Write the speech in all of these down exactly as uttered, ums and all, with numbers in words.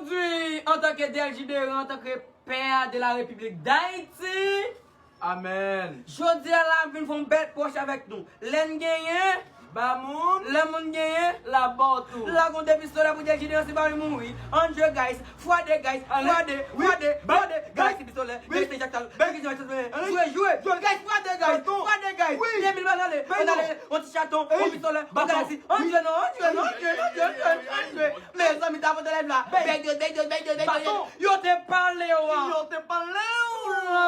Jodi, antanke D L J Deran, antanke pè de la Repiblik Dayiti, Amèn. Jodi a la, m vin fè yon bèl pwòch avèk nou. Lè n genyen, Ba moun, lè moun genyen, l ap ba w tou. Lagon de pistolè pou D L J Deran, se pa li mouri. Ann jwe, guys. Fwa de, guys. Fwa de, fwa de, fwa de, guys. Ti pistolè, guys, se jaktal, guys, se jaktal. Jwe, jwe, jwe, guys, fwa de, guys. Fwa de, guys. Byen mil bal ale, ann ale, yon ti chaton, yon pistolè, yon galaksi. Ann jwe non, ann jwe non, ann jwe, ann jwe, ann jwe, ann jwe. Mezanmi, ta pote lèv la. Bèk dwèt, bèk dwèt, bèk dwèt, bèk dwèt. Yo te pale w a. Yo te pale w a.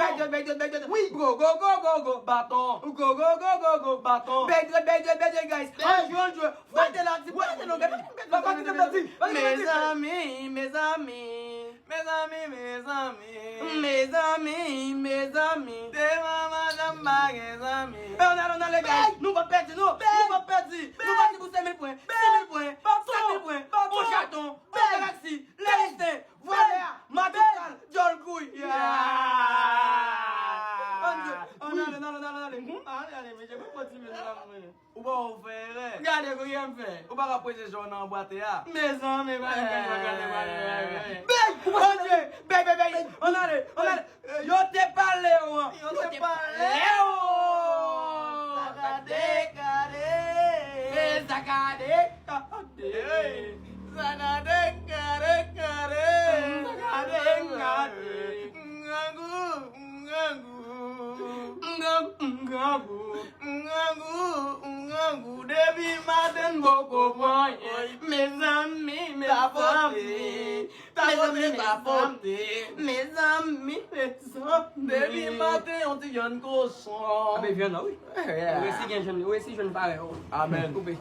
Bèk dwèt, bèk dwèt, bèk dwèt. Go, go, go, go, go. Baton. Go, go, go, go, go. Baton. Bèk dwèt, bèk dwèt, bèt dwèt, guys. Ann jwe, ann jwe. Fwa de la, ti, fwa de la, guys. Fwa de la, guys. Mezanmi, mezanmi. Mezanmi, mezanmi. Mezanmi, mezanmi. Devan madanm pa gen zanmi. E, ann ale, ann ale, guys. Nou p ap pèdi, non. Nou p ap pèdi. Nou pati pou senk mil pwen. Senk mil pwen. Senk mil pwen. Yon chaton. Yon galaksi. Lèlisten. Vwalè a. Matoukal. Djòl kouy. Ann jwe. Ann ale, ann ale, ann ale, ann ale. Ann ale, mesye, mwen pati, mezanmi. Ou pa wè w fè erè. Gade kote m fè. Ou pa ka prese jòn nan anbwate a. Mezanmi, gade, gade, gade, gade, gade. Bèy! Ann jwe! Bèy, bèy, bèy! Ann ale, ann ale! Yo te pale w a. Yo te pale w a. Gade, gade. E sa gade, gade. Gade, gade, gade. Gade, gade. Grangou, grangou. Grangou, grangou. Grangou, grangou, depi maten n poko pran anyen. Mezanmi, mezanmi. Tapote, tapote, tapote. Mezanmi, mezanmi. Depi maten yon ti vyann kochon. Ape vyann la, wi. Ou resi gen jwenn, ou resi jwenn parèy ou. Amèn. Koupe.